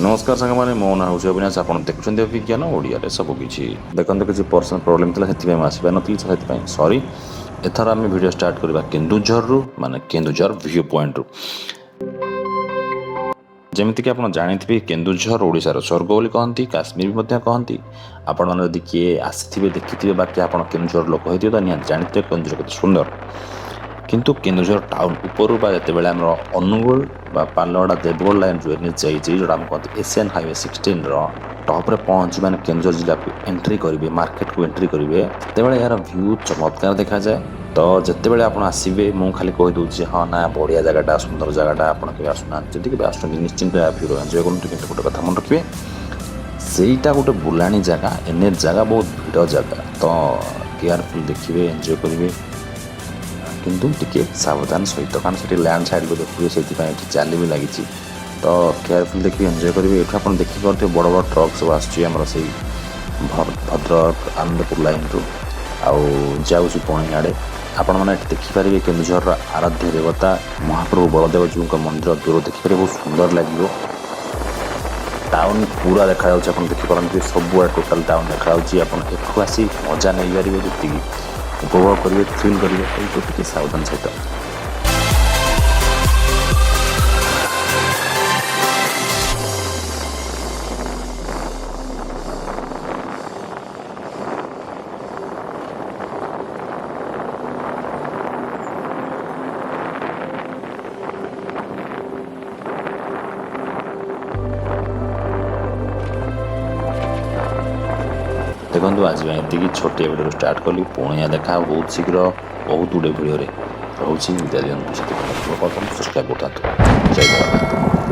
ନମସ୍କାର ସାଙ୍ଗମାନେ, ମୋ ନାଁ ହେଉଛି ଅବିନାଶ। ଆପଣ ଦେଖୁଛନ୍ତି ଅଭିଜ୍ଞାନ ଓଡ଼ିଆରେ ସବୁକିଛି। ଦେଖନ୍ତୁ, କିଛି ପର୍ସନାଲ ପ୍ରୋବ୍ଲେମ୍ ଥିଲା, ସେଥିପାଇଁ ମୁଁ ଆସିପାରିନଥିଲି, ସେଥିପାଇଁ ସରି। ଏଥର ଆମେ ଭିଡ଼ିଓ ଷ୍ଟାର୍ଟ କରିବା କେନ୍ଦୁଝରରୁ, ମାନେ କେନ୍ଦୁଝର ଭ୍ୟୁ ପଏଣ୍ଟରୁ। ଯେମିତିକି ଆପଣ ଜାଣିଥିବେ, କେନ୍ଦୁଝର ଓଡ଼ିଶାର ସ୍ୱର୍ଗ ବୋଲି କହନ୍ତି, କାଶ୍ମୀର ବି ମଧ୍ୟ କହନ୍ତି। ଆପଣମାନେ ଯଦି କିଏ ଆସିଥିବେ, ଦେଖିଥିବେ, ବାକି ଆପଣ କେନ୍ଦୁଝର ଲୋକ ହେଇଥିବେ ତ ନିହାତି ଜାଣିଥିବେ କେନ୍ଦୁଝର କେତେ ସୁନ୍ଦର। କିନ୍ତୁ କେନ୍ଦୁଝର ଟାଉନ୍ ଉପରୁ ବା ଯେତେବେଳେ ଆମର ଅନୁଗୁଳ ବା ପାଲଗଡ଼ା ଦେବଗଡ଼ ଲାଇନ୍ ଯେଉଁ ଏନ୍ଏଚ୍ ଯାଇଛି, ଯେଉଁଟା ଆମେ କହନ୍ତି ଏସିଆନ୍ ହାଇୱେ 16ର ଟପ୍ରେ ପହଞ୍ଚି, ମାନେ କେନ୍ଦୁଝର ଜିଲ୍ଲାକୁ ଏଣ୍ଟ୍ରି କରିବେ, ମାର୍କେଟକୁ ଏଣ୍ଟ୍ରି କରିବେ, ସେତେବେଳେ ଏହାର ଭ୍ୟୁ ଚମତ୍କାର ଦେଖାଯାଏ। ତ ଯେତେବେଳେ ଆପଣ ଆସିବେ, ମୁଁ ଖାଲି କହିଦେଉଛି, ହଁ ନା, ବଢ଼ିଆ ଜାଗାଟା, ସୁନ୍ଦର ଜାଗାଟା, ଆପଣ କେବେ ଆସୁନାହାନ୍ତି। ଯଦି କେବେ ଆସୁଛନ୍ତି, ନିଶ୍ଚିନ୍ତ ଏହା ଭ୍ୟୁର ଏନ୍ଜୟ କରନ୍ତୁ। କିନ୍ତୁ ଗୋଟେ କଥା ମନେ ରଖିବେ, ସେଇଟା ଗୋଟେ ବୁଲାଣି ଜାଗା, ଏନ୍ଏଚ୍ ଜାଗା, ବହୁତ ଭିଡ଼ ଜାଗା। ତ କେୟାରଫୁଲ୍ ଦେଖିବେ, ଏନ୍ଜୟ କରିବେ, କିନ୍ତୁ ଟିକେ ସାବଧାନ ସହିତ, କାରଣ ସେଠି ଲ୍ୟାଣ୍ଡ ସାଇଡ଼୍ ବି ଦେଖିବେ, ସେଇଥିପାଇଁ ଏଠି ଜାଲି ବି ଲାଗିଛି। ତ କେୟାରଫୁଲ୍ ଦେଖିବେ, ଏନ୍ଜୟ କରିବେ। ଏଠୁ ଆପଣ ଦେଖିପାରୁଥିବେ, ବଡ଼ ବଡ଼ ଟ୍ରକ୍ ସବୁ ଆସୁଛି ଆମର ସେଇ ଭଦ୍ରକ ଆନନ୍ଦପୁର ଲାଇନ୍ରୁ ଆଉ ଯାଉଛି ପୁଣି ଆଡ଼େ। ଆପଣମାନେ ଏଠି ଦେଖିପାରିବେ କେନ୍ଦୁଝରର ଆରାଧ୍ୟ ଦେବତା ମହାପ୍ରଭୁ ବଳଦେବଜୀଉଙ୍କ ମନ୍ଦିର ଦୂର ଦେଖିପାରିବେ, ବହୁତ ସୁନ୍ଦର ଲାଗିବ। ଟାଉନ୍ ପୁରା ଦେଖାଯାଉଛି, ଆପଣ ଦେଖିପାରନ୍ତି, ସବୁଆଡ଼େ ଟୋଟାଲ୍ ଟାଉନ୍ ଦେଖାଯାଉଛି। ଆପଣ ଏଠୁ ଆସି ମଜା ନେଇପାରିବେ, ଯେତିକି ଉପଭୋଗ କରିବେ, ଥ୍ରିଲ୍ କରିବେ, କିନ୍ତୁ ଟିକେ ସାବଧାନ ସହିତ। ଦେଖନ୍ତୁ, ଆଜି ପାଇଁ ଏତିକି। ଛୋଟିଆ ଭିଡ଼ିଓରୁ ଷ୍ଟାର୍ଟ କଲି, ପୁଣି ଦେଖା ବହୁତ ଶୀଘ୍ର ବହୁତ ଗୁଡ଼ିଏ ଭିଡ଼ିଓରେ। ରହୁଛି, ବିଦାୟ ଦିଅନ୍ତୁ। ସେଥିପାଇଁ ସବସ୍କ୍ରାଇବ୍ କରିଥାନ୍ତୁ। ଜୟ ଜଗନ୍ନାଥ।